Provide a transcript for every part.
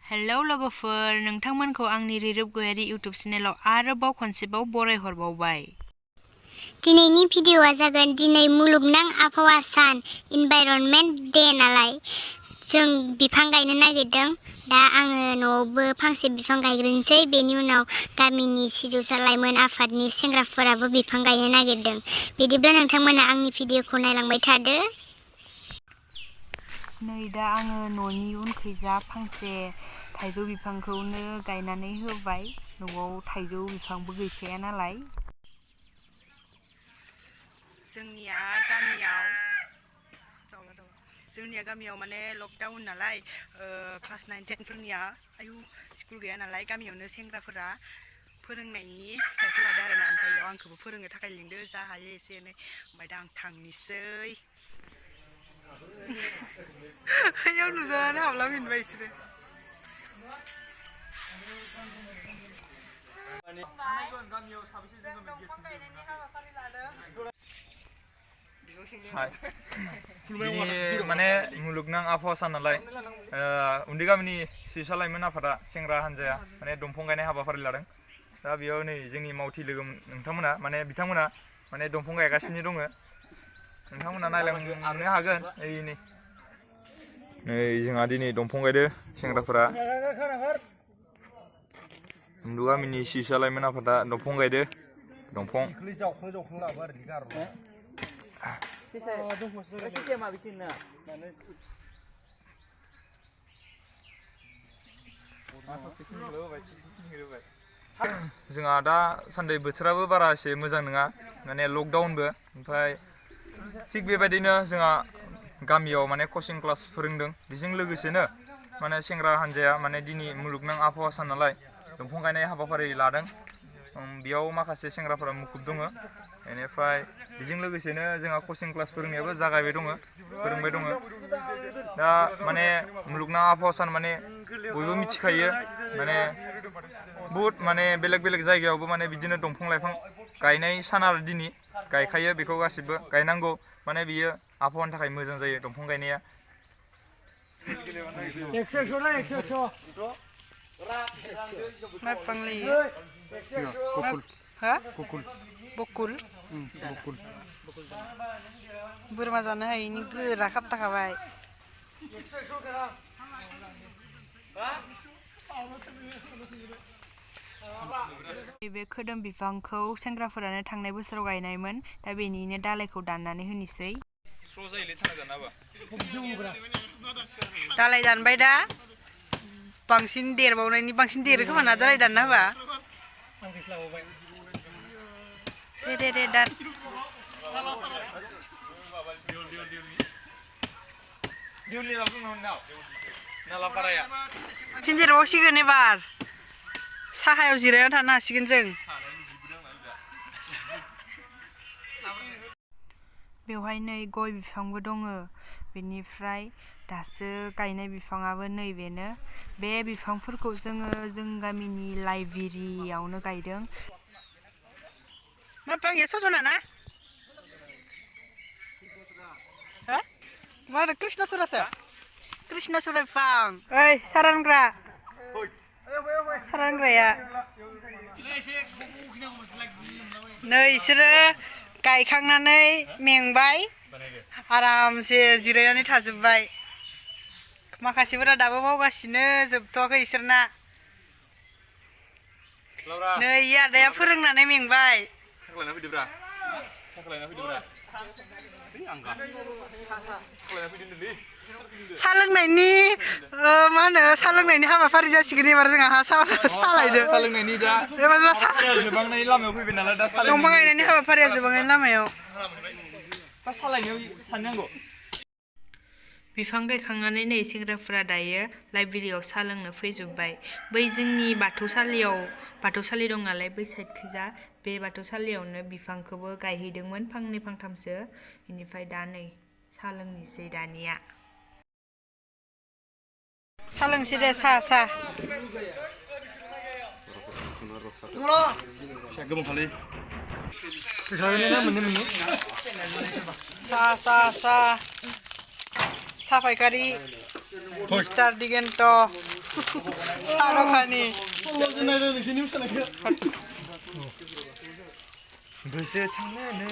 Hello लोगोफोर नोंथांमोनखौ आंनि रिरोब गयारि YouTube चेनेलाव आरोबाव खनसेबाव बरायहरबावबाय। दिनैनि भिडिअ'आ जागोन दिनै मुलुगनां आबहावा सान इनभाइरनमेन्ट डे नालाय जों बिफां गायनो नागिरदों। दा आङो न'आवबो फांसे बिफां गायग्रोनोसै, बेनि उनाव गामिनि सिजwosa लाइमोन आफादनि सेंग्राफोराबो बिफां गायनो नागिरदों। बिदिब्ला नोंथांमोना आंनि भिडिअ'खौ नायलांबाय थादो। नै दा आङो न'नि उनखैजा फांसे थाइजौ बिफांखौनो गायनानै होबाय। न'आव थाइजौ बिफांबो गैखाया नालाय। जोंनिया गामियाव माने लकडाउन नालाय क्लास 9, 10 फोरनिया स्कुल गैया नालाय गामियावनो सेंग्राफोरा फोरोंनायनि दायथ' लादों आरोना। ओमफ्राय आंखौबो फोरोंनो थाखाय लिंदो जा हायो एसे एनै। ओमफ्राय दा आं थांनोसै। आयाव नुजानानै हाबलाबायनोबा इसोरो। दिनै माने मुलुगनां आबहावा सान नालाय उन्दै गामिनि सijwosa लाइमोन आफादा सेंग्रा हान्जाया माने दंफां गायनाय हाबाफारि लादों। दा बेयाव नै जोंनि मावथि लोगो नोंथांमोना बिथांमोना दंफां गायगासिनो दङ। नोंथांमोना नायलांनो हागोन। नै जोंहा दिनै दंफां गायदो सेंग्राफोरा। उन्दै गामिनि sijwosa लाइमोन आफादा दंफां गायदो। दंफां जोंहा दा सान्दै बोथोराबो बारा एसे मोजां नङा, माने लकडाउनबो। ओमफ्राय थिग बेबायदिनो जोंहा गामियाव माने कचिं क्लास फोरोंदों। बेजों लोगोसेनो माने सेंग्रा हान्जाया माने दिनै मुलुगनां आबहावा सान नालाय दंफां गायनाय हाबाफारि लादों। बेयाव माखासे सेंग्राफोरा मुखुब दङ। बेनिफ्राय बेजों लोगोसेनो जोंहा कचिं क्लास फोरोंनायाबो जागायबाय दङ, फोरोंबाय दङ। दा माने मुलुगनां आबहावा सान माने बयबो मिथिखायो, माने बुहुद माने बेलेग बेलेग जायगायावबो माने बिदिनो दंफां लाइफां गायनाय सान आरो दिनै गायखायो। बेखौ गासिबो गायनांगौ, माने बियो आबहावानि थाखाय मोजां जायो दंफां गायनाया। बोरमा जानो हायैनि गोरा खाबथाखाबाय। बे खोदोम बिफांखौ सेंग्राफोरानो थांनाय बोसोराव गायनायमोन। दा बेनिनो दालायखौ दाननानै होनोसै। दालाय दानबाय, दा बांसिन देरबावनायनि बांसिन देरो खोमा ना दालाय दानना होबा। दे दान। बांसिन देरबावसिगोन एबार। साहायाव जिरायना थानो हासिगोन जों। बेवहाय नै गय बिफांबो दङ। बेनिफ्राय दासो गायनाय बिफाङाबो नैबेनो। बे बिफांफोरखौ जोङो जों गामिनि लाइब्रेरियावनो गायदों। मा बिफां इयो सजना ना? मा होनो कृष्णचुरासो? कृष्णचुरा बिफां। ओइ साहा रानग्रा, साहा रानग्राया। नै इसोरो गायखांनानै मेंबाय, आरामसे जिरायनानै थाजोब्बाय। माखासेफोरा दाबो मावगासिनो, जोबथ'वाखै इसोरना। नै आदाया फोरोंनानै मेंबाय। साहा लोंनायनि मा होनो साहा लोंनायनि हाबाफारि जासिगोन एबार जोंहा। साहा लायदो। दंफां गायनायनि हाबाफारिया जोबहांनायनि लामायाव। बिफां गायखांनानै नै सेंग्राफोरा दायो लाइब्रेरियाव साहा लोंनो फैजोब्बाय। बै जोंनि बाथौसालि दं नालाय बै साइडखैजा, बे बाथौसालियावनो बिफांखौबो गायहैदोंमोन फांनै फांथामसो। बेनिफ्राय दा नै साहा लोंनोसै दानिया। साहा लोंसै दे, साहा। साहा फायखारि मिस्टार दिगेन्ट। सारखानि गोसो थांनो नों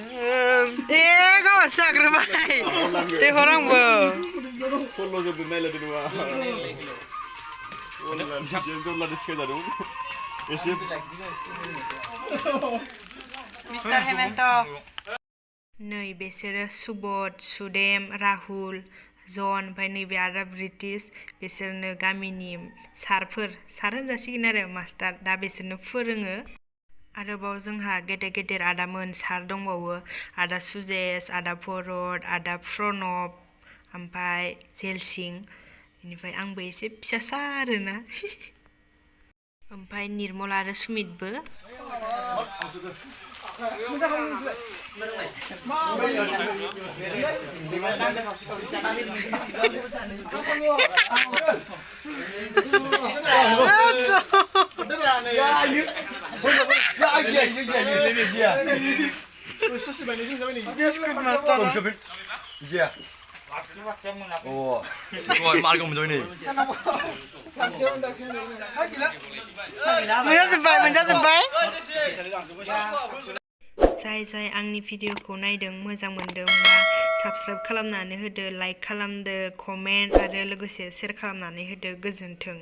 ए गावासो जाग्रोबाय दे हर आंबो मिस्टार हेमेन्त नै बिसोरो सुबोध सुदेम राहुल जन ओमफ्राय नैबे आरो ब्रिटिश बिसोरनो गामिनि सारफोर सार होनजासिगोन आरो मास्टार दा बिसोरनो फोरोङो आरोबाव जोंहा गेदेर गेदेर आदामोन सार दंबावो आदा सुजेस आदा भरत आदा प्रणब ओमफ्राय जेलसिं बेनिफ्राय आंबो एसे फिसासा आरोना ओमफ्राय निर्मल आरो सुमितबो जाय आंनि भिडिअखौ नायदों मोजां मोनदोंबा साबस्क्राइब खालामनानै होदो लाइक खालामदो कमेन्ट आरो लोगोसे शेयार खालामनानै होदो गोजोन्थों